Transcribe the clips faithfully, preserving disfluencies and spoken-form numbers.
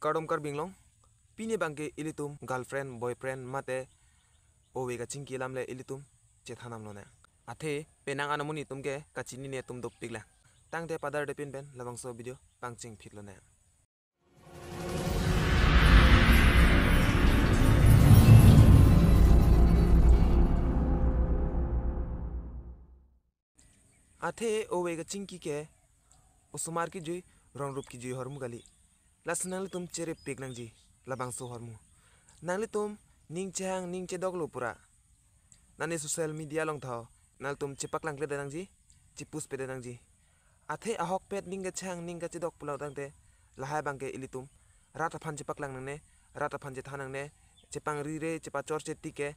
Kardom Karbi Anglong, pini abangke ilitum girlfriend, boyfriend mate ove kachingki alam le ilitum chethan damlonang. Athe penang an amonit atum ke kachinine atum dopik lang. Tangte padar depin pen labangso video pangcheng phitlonang. Athe ove kachingki ke osomar kijui, rongrup kijui ahormu kali. Lasi nanglitum cherepik nangji labangso ahormu. Nanglitum ning chehang ning chedoklo pura nani social media along tha nanglitum chepaklangkledet nangji, chepost-pedet nangji. Athe ahokpet ning kachehang ning kachedok pulo tangte lahai abangke ilitum rat aphan chepaklang nangne, rat aphan chethan nangne, chepangrire, chepachorche tik ke.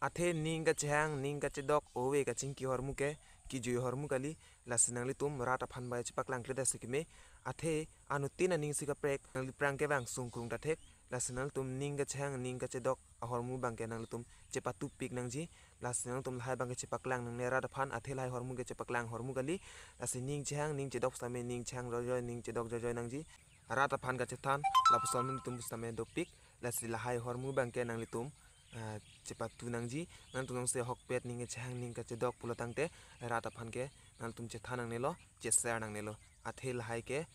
Athe ning kachehang ning kachedok ove kachingki ahormu ke kijui ahormu kali. Lasi nanglitum rat aphan bai chepaklangkledet si keme. Athe anuttin aning si kaprek, nangli aphrang kevang sungkrung ta thek. Lasi nanglitum ning kachehang ning kachedok ahormu abangke nanglitum chepatupik nangji. Lasi nanglitum lahai abangke chepaklang nangne rat aphan, athe lahai ahormu ke chepaklang ahormu kali. Lasi ning chehang ning chedok sitame ning chehang joijoi, ning chedok joijoi nangji. Rat aphan kachethan lapuson amonit atum pusitame dopik. Lasi lahai ahormu abangke nanglitum ah, chepatu nangji. Nanglitum jongsi ahokpet ning kachehang ning kachedok pulo tangte rat aphan ke nanglitum chethan nangnelo, che-share nangnelo. Athe lahai ke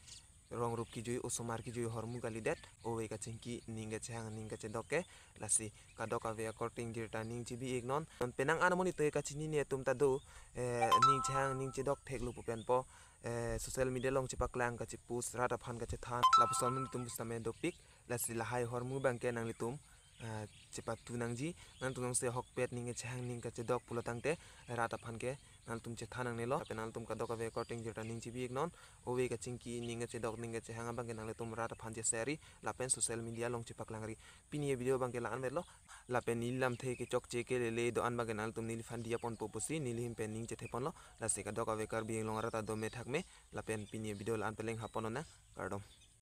rongrup kijui, osomar kijui ahormu kalidet, ove kachingki ning kachehang ning kachedok ke. Lasi kadokave akorte ingjir ta ning chebi-iknon. Non penang an amonit ke kachinine atum ta do, eh, ning chehang ning chedok theklo pu pen po, eh, social media along chepaklang kachepost, rat aphan kachethan lapuson amonit atum pusitame dopik. Lasi lahai ahormu abangke nanglitum ah, chepatu nangji. Nanglitum jongsi ahokpet ning kachehang ning kachedok pulo tangte rat aphan ke nanglitum chethan nangnelo. Lapen nanglitum kadokave akorte ingjir ta ning chebi-iknon. Ove kachingki ning kachedok ning kachehang abangke nanglitum rat aphan che-share-ri lapen social media along chepaklangri. Pini avideo abangke la-an vetlo. Lapen neli lamthe kechokche kelele do-an abangke nanglitum neliphan diyaponpo pusi neli ahin pen ning chetheponlo. Lasi kadokave Karbi Anglong arat ta dome thakme. Lapen pini avideo la-an pen le hapon nang. Kardom.